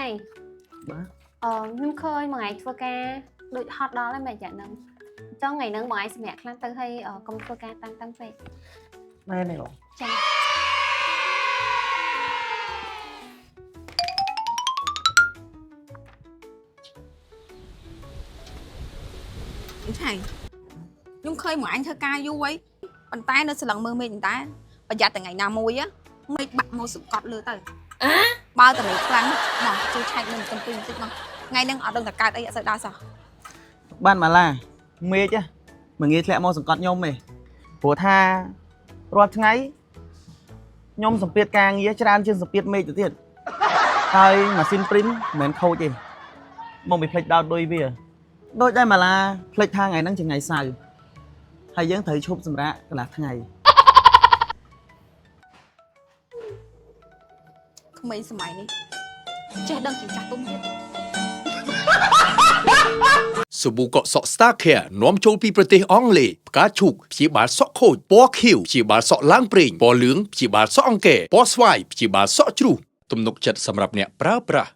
ឆៃ បាទ។ អឺខ្ញុំឃើញមួយថ្ងៃធ្វើការដូចហត់ដល់ហើយមែនយ៉ាងហ្នឹងអញ្ចឹងថ្ងៃហ្នឹងមួយថ្ងៃសម្រាប់ខ្លះទៅឲ្យកុំធ្វើការតាំងតាំងពេក។ មែនទេបង? ចា។ ឆៃខ្ញុំឃើញមួយអញធ្វើការយូរហើយប៉ុន្តែនៅស្លឹងមើលមេឃតែប្រយ័ត្នតែថ្ងៃណាមួយមេឃបាក់មកសង្កត់លើទៅបើតែមេឃខ្លាំងមកជួយឆែកមើលកំពីបន្តិចមកថ្ងៃហ្នឹងអត់ដឹងតែកើតអីអត់សូវដើរសោះ។ បានម៉ាឡាមេឃមិនងាយធ្លាក់មកសង្កត់ខ្ញុំទេព្រោះថារាល់ថ្ងៃខ្ញុំសម្ពាធការងារច្រើនជាងសម្ពាធមេឃទៅទៀតហើយម៉ាស៊ីន print មិនមែនខូចទេមកពីផ្លេចដោតដូចវាដូចដែរម៉ាឡាផ្លេចថាថ្ងៃហ្នឹងជាថ្ងៃសៅរ៍ហើយយើងត្រូវឈប់សម្រាកកន្លះថ្ងៃ។ ក្មេងសម័យនេះចេះដឹងជាងចាស់ទុំទៀត។ សាប៊ូកក់សក់ Star Care នាំចូលពីប្រទេសអង់គ្លេសផ្កាឈូកព្យាបាលសក់ខូចពណ៌ខៀវព្យាបាលសក់ឡើងប្រេងពណ៌លឿងព្យាបាលសក់អង្គែពណ៌ស្វាយព្យាបាលសក់ជ្រុះទំនុកចិត្តសម្រាប់អ្នកប្រើប្រាស់។